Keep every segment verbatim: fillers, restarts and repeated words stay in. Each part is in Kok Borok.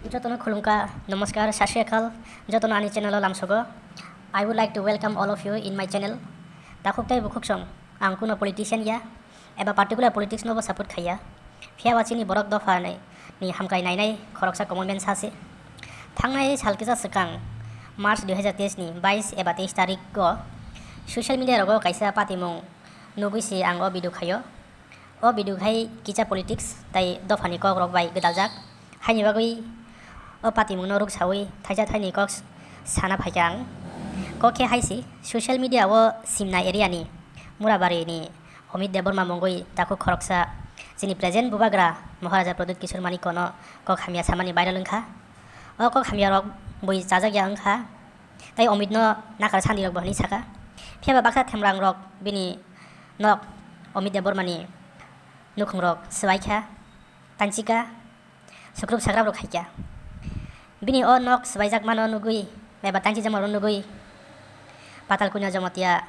Jotono khulumkha, namaskar, sat sri akal, jotono ani channel o lamsogo. I would like to welcome all of you in my channel. Takhuk tei bukhuk song, ang kuno politician ya, eba particular politics no bo support khaiya. Phiya ba chini borok dopha ni, ni hamkrai nainai khoroksa common man sa se. Thangnai sal kisa swkang, March dui hazar teis ni bais eba teis tarik o social media rogo kaisa patimung nugwi se ang o video khaio. O video khai kisa politics tai dophani kokrok bai gwdaljak. Haini bagwi o patimungno ruksawi thaisa thaini kok sana phaikha ang. Kok khe hai se, social media o Simna area ni Murabari ni Amit Debbarma mungwi takhuk khoroksa chini present bubagra Maharaja Pradyut Kishore Manikya no kok hamya samani viral wngkha. O kok hamya rok bui chajak ya wngkha. Tai Amit no nakar sandi rok bo hinwi saka. Phiya ba baksa themrang rok bini nok Amit Debbarma ni nukhung rok swbai kha, tanchi kha, sukrup sakrap rok khai kha. Bini o nok swbaijak mano nugwi, eba tanchi jama rok nugwi, Patal Kanya Jamatia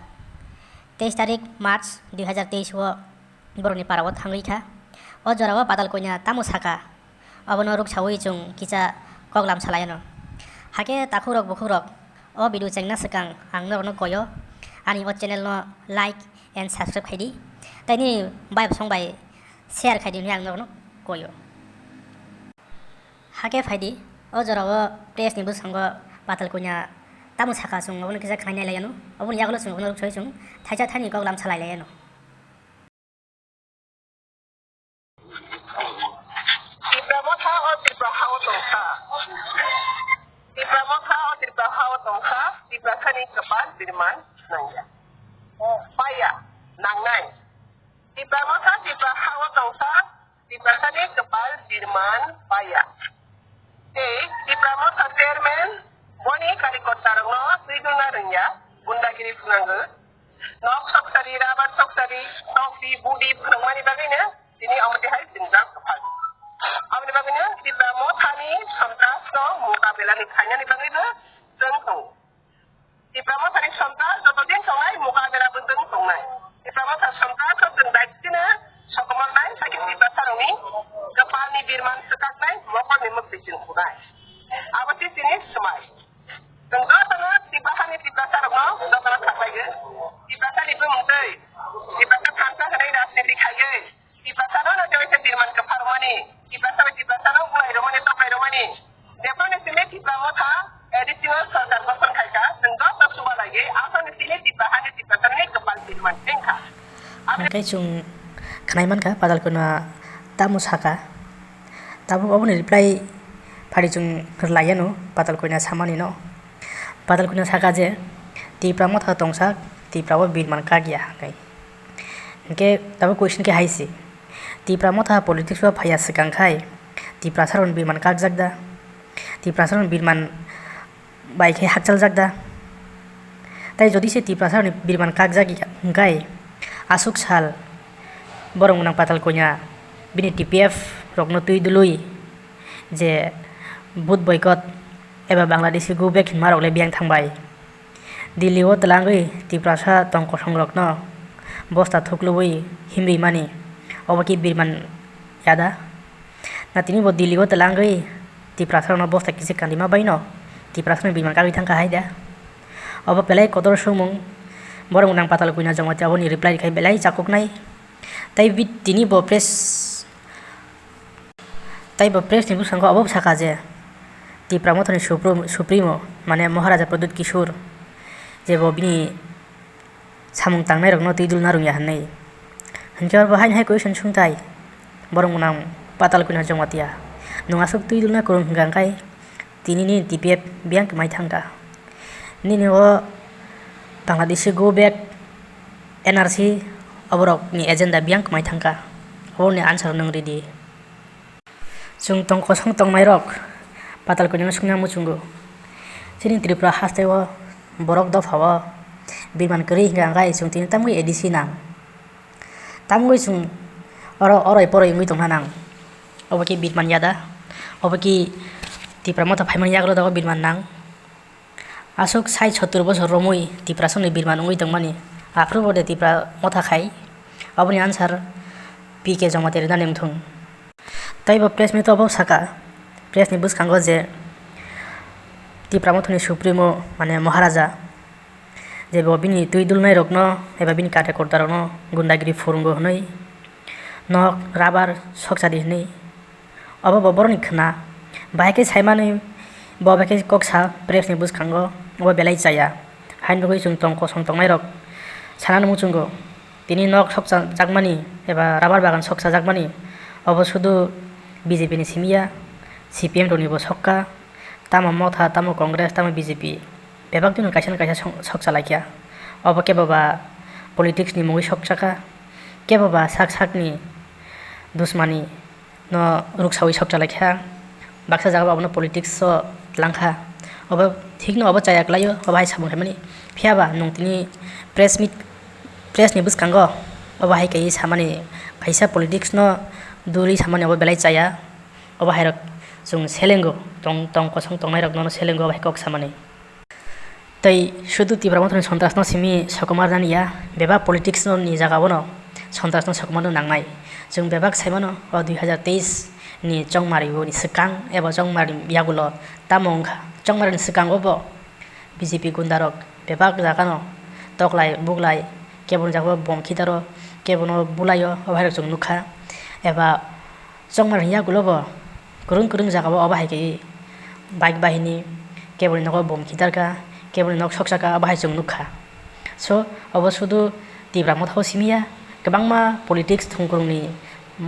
teis tarik March dui hazar teis o borokni para o thangwi kha. O jora o Patal Kanya tamo saka, obono ruksawi chwng kisa kok lam salai ano. Hakhe takhuk rok bukhuk rok, o video chengna swkang ang norokno koyo, ani o channel no like and subscribe khai di, tei nini bai bosong bai share khai di hinwi ang norokno koyo. Hakhe phai di, o jora o press ni bwskango Patal Kanya tamo saka chwng obono kisa khnai nai lai ano, oboni yagulo chwng obono ruksawi chwng thaisa thaini kok lam salai lai ano. Tipra Motha o Tripura ha o tongkha. Tipra Motha o Tripura ha o tongkha, Tiprasani kwpal birman nangya. Paya, nangnai. Tipra Motha Tripura ha o tongkha, Tiprasani kwpal birman paya. Tei Tipra Motha chairman boni karyakarta rokno twi dulna rwngya, gundagiri phwnangwi. Nok soksari, rabar soksari, tokdi, budi phwnangmani bagwino tini omo twi hai jwngjal kwphal. Aboni bagwino Tipra Mothani sontras no mukabela ni khainani bagwibo chwng tongo. Tipra Mothani sontras joto din tongnai, mukabela bo chwng tongnai. Tipra Motha sontras o chwng daitino sokomornai, hakhe Tiprasarokni kwpalni birman swkaknai, mokolni mwktwi chwng khunai. Abo se chini swmai. Chwng jotono Tiprasani Tiprasarokno jotono saklaiwi, Tiprasani bumung twi, Tiprasa thansa hwnwi rajniti khaiwi, Tiprasano no joto birman kwpharmani, Tiprasa bai Tiprasano bulai rwmani, toklai rwmani. Jephru ni simi Tipra Motha additional sorkar gothon khaikha, chwng joto chubalaiwi aswkni simi Tiprahani Tiprasani kwpal birman wngkha. Hwnkhe chwng khnai mankha Patal Kanya tamo saka. Tabuk oboni reply phari chwng rwlaiya no Patal Kanya samani no. Patal Kanya saka je, Tipra Motha tongsa, Tipra o birman kak ya hwnwi. Hwnkhe tabuk question khe hai se, Tipra Motha politics o phaiya swkang khai, Tiprasarokni birman kakjak da? Tiprasarokni birman bai khe hakchaljak da? Tai jodi se Tiprasarokni birman kakjak hwnkhe, aswk sal borok gwnang Patal Kanya bini T P F rokno twi dului je vote boycott eba Bangladeshi go back hinmarok le biyang thangbai. Delhi o twlangwi Tiprasa tong kosongrokno bosta thuklubui himri mani, obo khe birman ya da? Na tini bo Delhi o twlangwi Tiprasarokno bosta kichik kandi ma baino Tiprasarokni birman kagwi thangkha hai da? Obo belai kotor swngmung, borok gwnang Patal Kanya Jamatia aboni reply rwkhe belai chakuknai. Tai bi-, tini bo press, tai bo press ni bwskango obo saka je Tipra Mothani supru-, supremo, mane Maharaja Pradyut Kishore, je bo bini samung tangnairokno twi dulna rwngya hwnwi. Hinkhe oro bo haino hai question swngthai, borok gwnang Patal Kanya Jamatia, nwng aswk twi dulna kwrwng hwnkha hwnkhe, tini nini T P F biyang kwmai thangkha. Nini o Bangladeshi go back, N R C, oborokni agenda biyang kwmai thangkha. Oborokni answer nwng ridi. Chwng tong kosong tongnairok Patal Kanyano swngna muchungo. Chini Tripura hasteo borok dophao birman kwrwi hwnkha hwnkhe chwng tini tamwi A D C nang. Tamwi chwng oro oroi poroi wngwi tongna nang. Obo khe birman ya da? Obo khe Tipra Motha phaimani yagulo da o birman nang? Aswk sai sottur bosor romwi Tiprasongni birman wngwi tongmani, aphuru bo de Tipra Motha khai? Oboni answer P K Jamatia rwnani wngthung. Tei bo press meet o bo saka, Press ni bwskango je Tipra Mothani Supremo mane Maharaja, je bo bini twi dulnairokno eba bini karyakortarokno gundagiri phurungo hwnwi, nok rabar sokchadi hwnwi. Obo bo borokni khna. Bahai khe saimanwi bo bahai khe kok sa press ni bwskango, obo belai chaya. Haini bagwi chwng tong kosong tongnairok sanani muchungo. Tini nok sokchajakmani eba rabar bagan sokchajakmani, obo sudu B J P ni simi ya, C P M roknibo sokha, tamo Motha, tamo Congress, tamo B J P, bebak dino kaisa na kaisa song-, sokchalaikha. Obo kebo ba politics ni mungwi sokchakha, kebo ba sak sakni dusmani no ruksawi sokchalaikha, baksa jagao abono politics o tlangkha. Obo thikno obo chaya kwlaio, obo hai samung khaimani. Phiyaba nwng tini press meet, press ni bwskango obo hai kaiwi samani, kaisa politics no duri samani obo belai chaya. Obo hairok chwng selengo, tong, tong kosong tongnairokno selengo obo hai kok samani. Tei sudu Tipra Mothani sontrasno simi sokomar nani ya, bebak politics no ni jaga bono sontrasno sokomar no nangnai. Chwng bebak saimano o dui hazar teis ni chongmari ni swkang eba chongmari yagulo tamo wngkha. Chongmari ni swkango bo B J P gundarok bebak jagano toklai buklai, keboni jagao bom khitaro, kebono bulaio, obo hairok chwng nukha. Eba chongmari ni yagulo bo kwrwng kwrwng jagao obo hai khe bike bahini, keboni nogo bom khitarkha, keboni nok soksakha, obo hai chwng nukha. So, obo sudu Tipra Mothao simi ya, kwbangma politics thwngkwrwngni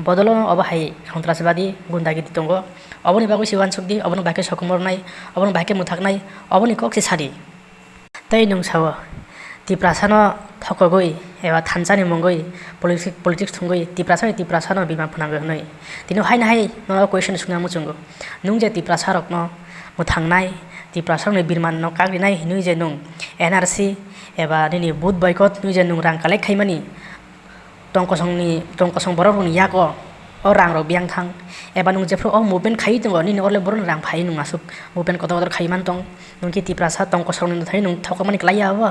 bodolo obo hai sontrasbadi gundagiri tongo. Oboni bagwi se uansukdi, obono bahai khe sokomornai, obono bahai khe mwthaknai, oboni kok se sadi. Tei nwng sao, Tiprasano thokogwi eba thansani mungwi politics, politics thwngwi Tiprasa bai Tiprasano biman phwnangwi hwnwi. Tini haino hai nono question swngna muchungo. Nwng je Tiprasarokno mwthangnai, Tiprasarokni birmanno kagrinai hinwi je nwng N R C eba nini vote boycott hinwi je nwng rang collect khaimani, tong kosongni, tong kosong borok rokni yago o rang rok biyang thang, eba nwng jephru o movement khaiwi tongo, nini orle borokni rang phaiwi nwng aswk movement kotor kotor khaiwi man tong, nwng khe Tiprasa tong kosongni thai nwng thokmani klai ya abo,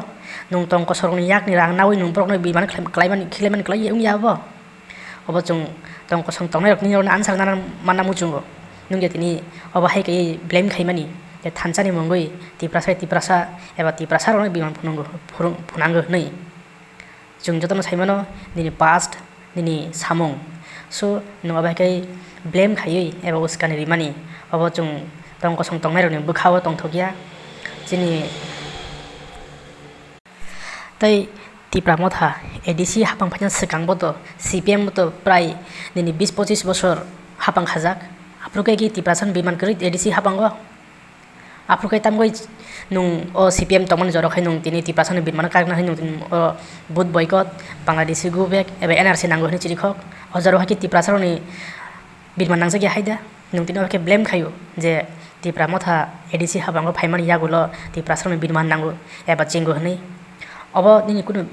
nwng tong kosongni yakni rang nawi nwng borokno bimani khlai-, khlaimani, khilaimani klai ya wngya abo. Obo chwng tong kosong tongnai rokni oroni answer nana manna muchungo, nwng je tini obo hai khe blame khaimani je thansani mungwi Tiprasa, Tiprasa eba Tiprasa rokno biman phunungo, phurung-, phunango hwnwi. Chwng jotono saimano nini past, nini samung. So, nwng abo hai khe blame khaiwi eba uskani rimani, obo chwng tong kosong tongnairokni bwkhao tongthokya. Chini tei Tipra Motha A D C hapang phaina swkang bo to C P M bo to prai nini bis pochis bosor hapang khajak. Aphuru khe ki Tiprasano biman kwrwi A D C hapango? Aphuru khe tamgwi nwng o C P M tongmani jora khai nwng tini Tiprasano birmano karna hai nwng tini o vote boycott, Bangladeshi go back eba N R C nango hinwi chirikhok. O jora hai khe Tiprasarokni birman nangjak ya hai da? Nwng tini o khe blame khaio je Tipra Motha A D C habango phaimani yagulo Tiprasarokni birman nango eba chingo hinwi. Obo nini kunu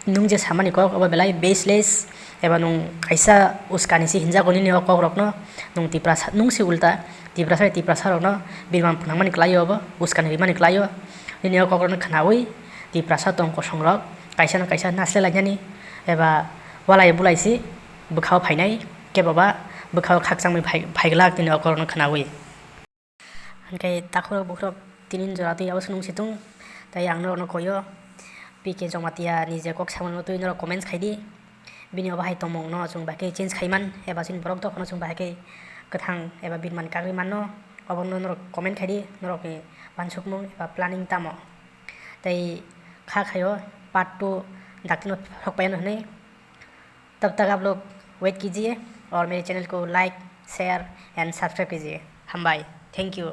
Nwng je samani kok obo belai baseless, eba nwng kaisa uskani se hinjago nini o kokrokno. Nwng Tiprasa, nwng se ulta Tiprasa bai Tiprasarokno birman phwnangmani klaio, obo uskani rimani klaio. Nini o kokrokno khnaui Tiprasa tong kosongrok kaisa no kaisa naslelainani eba walai bulai se bwkhao phainai, keboba bwkhao khakchangmani phai-, phaiglak nini o kokrokno khnaui. Hwnkhe takhurok bukhurok tinin jora twi abo se nung si tung. Tai ang norokno koyo P K Jamatia ni je kok samano twi norok comments khai di. Bini obo hai tongmung no chwng bahai khe change khai man eba chini borok dophano chwng bahai khe kwthang eba birman kagwi manno. Obo no norok comment khai di, norokni wansukmung eba planning tamo. Tai kha khaio part two dakti no phok paiyano hwnwi. तब तक आप लोग वेट कीजिए और मेरे चैनल को like, share and subscribe कीजिए। हम बाय, थैंक यू।